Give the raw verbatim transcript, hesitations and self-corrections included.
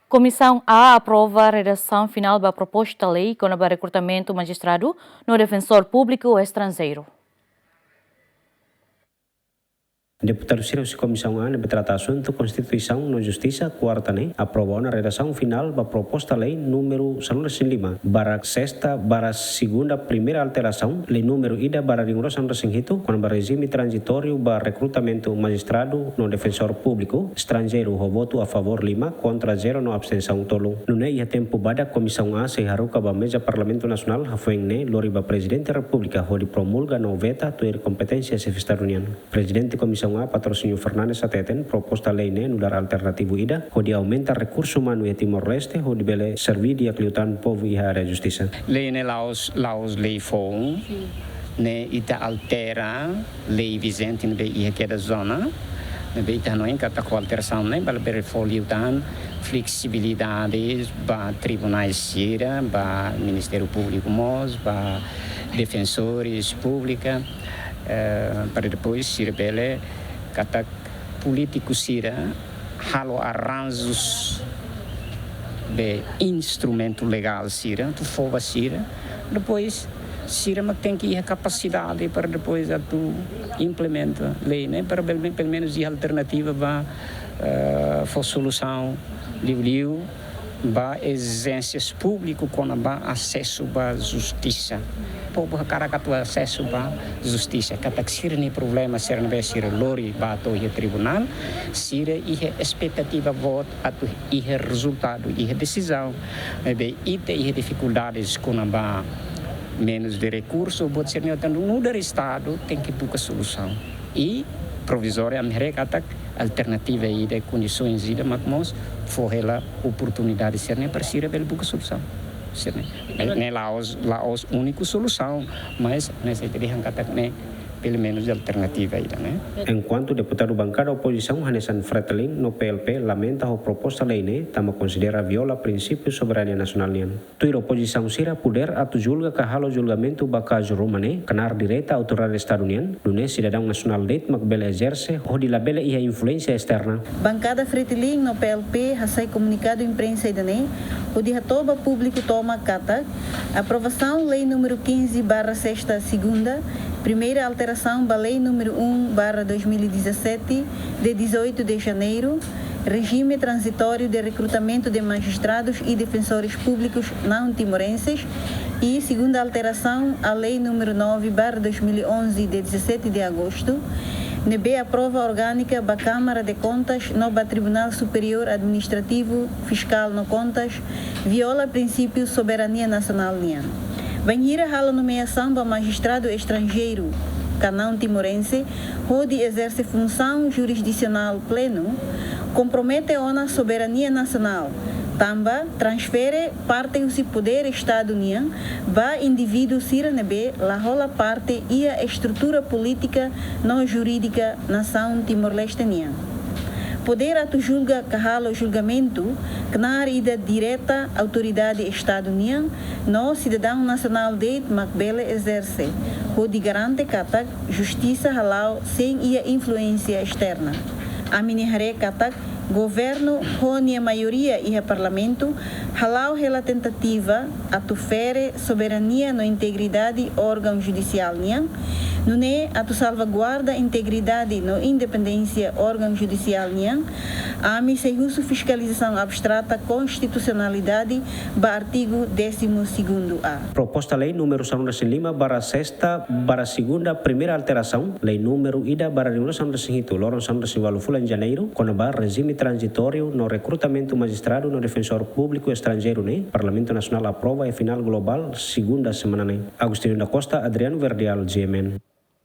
Komisaun A aprova redasaun finál ba proposta lei kona-ba rekrutamentu majistradu no defensór públiku estranjeiru. Deputadu sira husi Komisaun A ne'ebé trata asuntu Konstituisaun no Justisa, kuarta ne'e, aprova ona redasaun finál ba proposta lei númeru sanulu-resin-lima barra sesta barra segunda primeira alterasaun, lei númeru ida barra ringrosang resin hitu, kona-ba rejime tranzitóriu ba rekrutamentu majistradu no defensór públiku estranjeiru, ho votu a favór lima, kontra zero no abstensaun tolu. Nune'e iha tempu badak Komisaun A sei haruka ba meza Parlamentu Nasionál, hafoin ne'e lori ba Prezidente Repúblika hodi promulga no veta tuir kompeténsia Xefe Estadu nian. Prezidente Komisaun A, Patrocínio Fernandes, hateten proposta lei ne'e nu'udar alternativu ida hodi aumenta rekursu umanu iha Timor-Leste hodi bele serví di'ak liután povu iha área justisa. Lei ne'e la'ós, la'ós lei foun, ne'e ita altera lei vijente ne'ebé iha kada zona, ne'ebé ita hanoin katak ho alterasaun ne'e bele bele fó liután fleksibilidade ba tribunais sira, ba Ministériu Públiku mós, ba defensores públika, eh, para depois sira bele katak polítiku sira halo arranjus be instrumentu legál sira, atu fó ba sira. Depois, sira mak tenke iha kapasidade para depois atu implementa lei ne'e, para bele, pelumenus iha alternativa ba, eh, fó solusaun liuliu ba ezijénsias públiku kona-ba asesu ba justisa. Povu hakarak atu asesu ba justisa. Katak sira-nia problema sira ne'ebé sira lori ba to'o iha tribunál, sira iha espetativa boot atu iha rezultadu, iha desizaun. Maibé ita iha difikuldades kona-ba menus de rekursu, buat sira-ne'e, entaun nu'udar Estadu tenke buka solusaun. I provizóriu, ami haree katak alternativa ida, kondisoens ida mak mós fó hela oportunidade sira-ne'e para sira bele buka solusaun. Sira-ne'e, ne'e la'ós, la'ós úniku solusaun, mas ne'e sei dehan katak ne'e pelumenus alternativa ida, ne'e. Enkuantu deputadu bankada opozisaun hanesan Fretilin no P L P lamenta ho proposta lei ne'e, tanba konsidera viola prinsípiu soberania nasionál nian. Tuir opozisaun sira, podér atu julga ka halo julgamentu ba kazu ruma ne'e knaar direta autoridade Estadu nian, nune'e sidadaun nasionál de'it mak bele ezerse hodi labele iha influénsia esterna. Bankada Fretilin no P L P hasai komunikadu imprensa ida-ne'e hodi hato'o ba públiku tomak katak aprovasaun lei númeru quinze barra sesta segunda, primeira alterasaun ba lei númeru um barra dois mil e dezassete, de dezoito de janeiro, regime transitório de recrutamento de magistrados e defensores públicos não timorenses, e segunda alteração à Lei número nove barra dois mil e onze, de dezassete de agosto, ne'ebé aprova orgânica ba Câmara de Contas no ba Tribunal Superior Administrativo Fiscal no Contas, viola prinsípiu soberania nasionál nian. Bainhira halo nomeasaun ba magistradu estranjeiru ka não timorense hodi ezerse funsaun jurisdisionál plenu, kompromete ona soberania nasionál, tanba transfere parte husi podér Estadu nian ba indivíduu sira ne'ebé la hola parte iha estrutura polítika no jurídika nasaun Timor-Leste nian. Podér atu julga ka halo julgamentu knaar ida direta autoridade Estadu nian, no sidadaun nasionál de'it mak bele ezerse, hodi garante katak justisa hala'o sein iha influénsia esterna. Ami-nia haree katak governu ho nia maioria iha Parlamentu hala'o hela tentativa atu fere soberania no integridade órgaun judisiál nian. Nune'e, atu salvaguarda integridade no independénsia órgaun judisiál nian, ami sei husu fiskalizasaun abstrata konstitusionalidade ba artigu décimo segundo A. Proposta lei númeru sanulu-resin-lima barra sesta barra segunda primeira alterasaun, lei númeru ida barra ringrosang resin hitu, loron sanulu-resin-ualu fulan Janeiru, kona-ba rejime tranzitóriu no rekrutamentu majistradu no defensór públiku estranjeiru ne'e, Parlamentu Nasionál aprova iha finál globál segunda semana ne'e. Agostinho da Costa, Adriano Verdial, G M N.